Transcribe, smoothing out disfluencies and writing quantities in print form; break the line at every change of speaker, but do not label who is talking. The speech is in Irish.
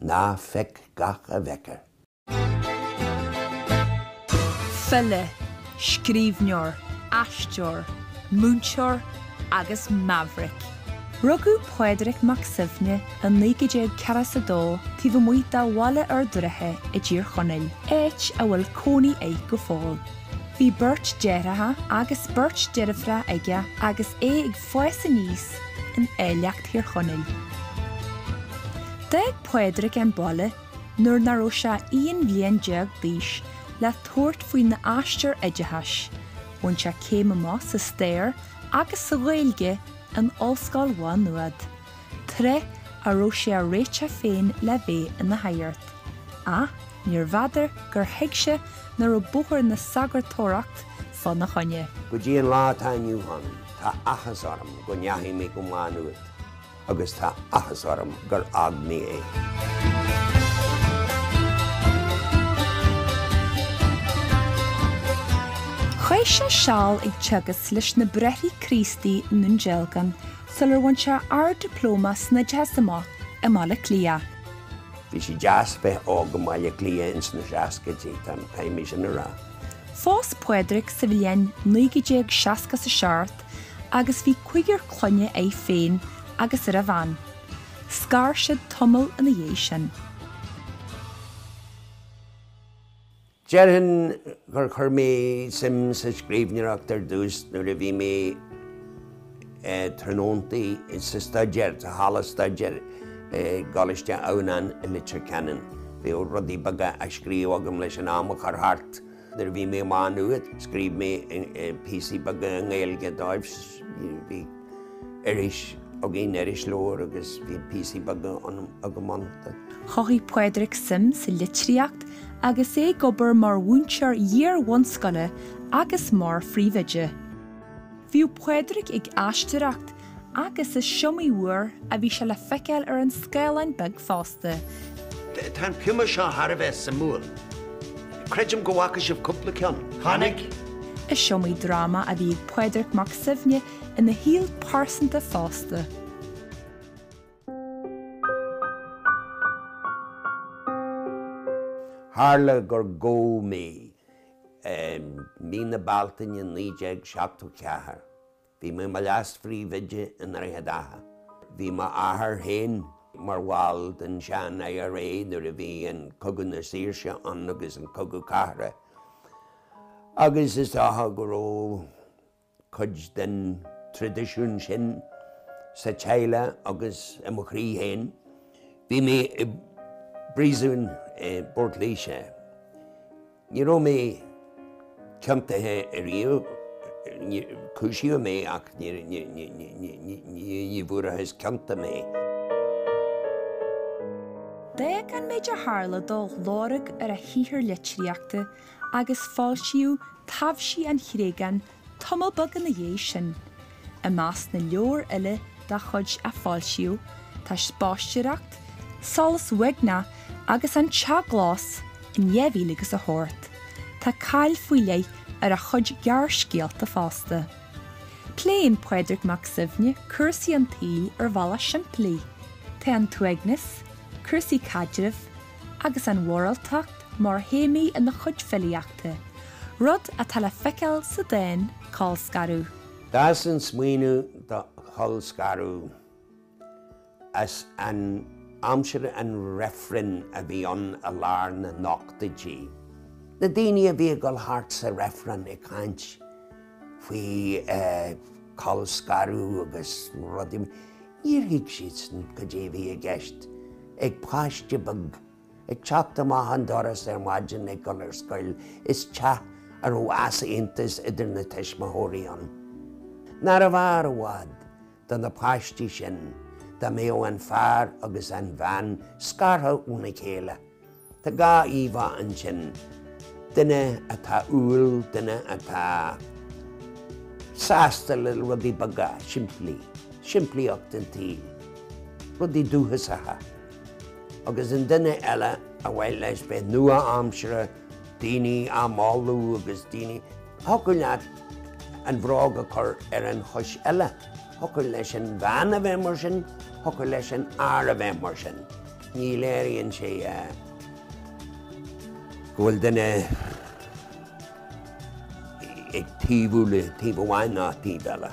Ná feic gach a bhfeicthear.
File, scríbhneoir, aisteoir, múinteoir agus maverick. Rugadh Pádraig Mac Suibhne i 1942 taobh amuigh de Bhaile Ard Rátha i dTír Chonaill, áit a bhfuil cónaí air go fóill. Bhí beirt deartháireacha agus beirt deirfiúracha aige agus é ag fás aníos in áilleacht Thír Chonaill. D'fhág Pádraig an baile nuair nach raibh sé 11 bhliain d'aois le tabhairt faoina aistear oideachais, bhain sé céim amach sa stair agus sa Ghaeilge in Ollscoil Mhá Nuad, tráth a raibh sé á réiteach féin le bheith ina shagart. Ach níorbh fhada gur thuig sé nach raibh bóthar na sagartóireacht fána choinne.
Go dtí an lá atá inniu ann, tá áthas orm go ndeachaigh mé go Má Nuad. agus tá áthas orm gur fhág mé é.
Chaith sé seal ag teagasc leis na Bráithre Críostaí i nDún Dealgan sular bhain sé Ard-Dioplóma san Oideachas amach i mBaile Átha Cliath.
Bhí sé deas bheith óg i mBaile Átha Cliath ins na seascaidí, caithfidh mé sin a rá.
Phós Pádraig sa bhliain 1967 agus bhí cúigear clainne aige féin agus ar a bhean. Scar siad tamall ina dhiaidh sin.
Déarfainn gur chuir mé suim sa scríbhneoireacht ar dtús nuair a bhí mé tráthnóntaí sa staidéar, sa halla staidéir i gColáiste Adhamhnáin i Leitir Ceanainn. Bhíodh rudaí beaga á scríobh agam leis an am a chur thart. Nuair a bhí mé i Má Nuad, scríobh mé píosaí beaga i nGaeilge dóibh. Bhí iris againn, irisleabhar, agus bhí píosaí beaga agam iontu.
Chothaigh Pádraig suim sa litríocht agus é ag obair mar mhúinteoir iar-bhunscoile agus mar phríomhoide. Bhíodh Pádraig ag aisteoireacht agus is iomaí uair a bhí sé le feiceáil ar an scáileán beag fosta.
Tá an piuma seo thar a bheith suimiúil. Creidim go bhfaca sibh cúpla ceann. Chonaic?
Is iomaí dráma a bhí ag Pádraig Mac Suibhne ina shaol pearsanta fosta.
Tharla gur gabhadh mé i mí na Bealtaine 1974. Bhí mé i mo leas-phríomhoide i nDroichead Átha. Bhí m'athair féin mar bhall den sean-IRA nuair a bhí an Cogadh na Saoirse ann agus an Cogadh Cathartha agus is dócha go raibh cuid den traidisiún sin sa teaghlach agus i mo chroí féin. Bhí mé i bpríosún i bPort Laoise. Ní raibh mé ciontaithe ariamh, cúisíodh mé ach ní bhfuarathas ciontach mé.
D'fhág an méid a tharla dó lorg ar a shaothar litríochta agus foilsíodh Taibhsí an Chreagáin Tamall beag ina dhiaidh sin, i measc na leabhar eile dá chuid a foilsíodh, tá Spaisteoireacht, Solas Uaigneach agus An Teach Glas in 2008. Tá cáil faoi leith ar a chuid gearrscéalta fosta. Pléann Pádraig Mac Suibhne cúrsaí an tsaoil ar bhealach simplí. Tá an t-uaigneas, cúrsaí caidrimh, agus an mhoráltacht mar théamaí ina chuid filíochta, rud atá le feiceáil sa dán 'Colscaradh'.
D'fhás an smaoineamh do cholscaradh as an aimsir an reifrinn a bhí ann i lár na n-ochtóidí. Na daoine a bhí ag dul thart sa reifreann ag caint faoi colscaradh agus rudaí, níor thuig siadsan cad é a bhí i gceist. ag páiste beag ag teacht amach an doras ar maidin ag dul ar scoil is teach a raibh easaontas idir na tuismitheoirí ann. Nárbh fhearr i bhfad do na páistí sin dá mbeadh an fear agus an bhean scartha óna chéile? Tá dhá íomhá ansin, duine atá umhal, duine atá sásta le rudaí beaga, simplí, simplíocht an tsaoil, rudaí dúchasacha, agus an duine eile ar mhaith leis bheith nua-aimseartha, daoine á moladh agus daoine, thiocfadh leat an bhróg a chur ar an chois eile, thiocfadh leis an bhean a bheith mar sin, thiocfadh leis an fhear a bheith mar sin. Ní léiríonn sé go bhfuil duine ag taobhú le taobh amháin ná taobh eile.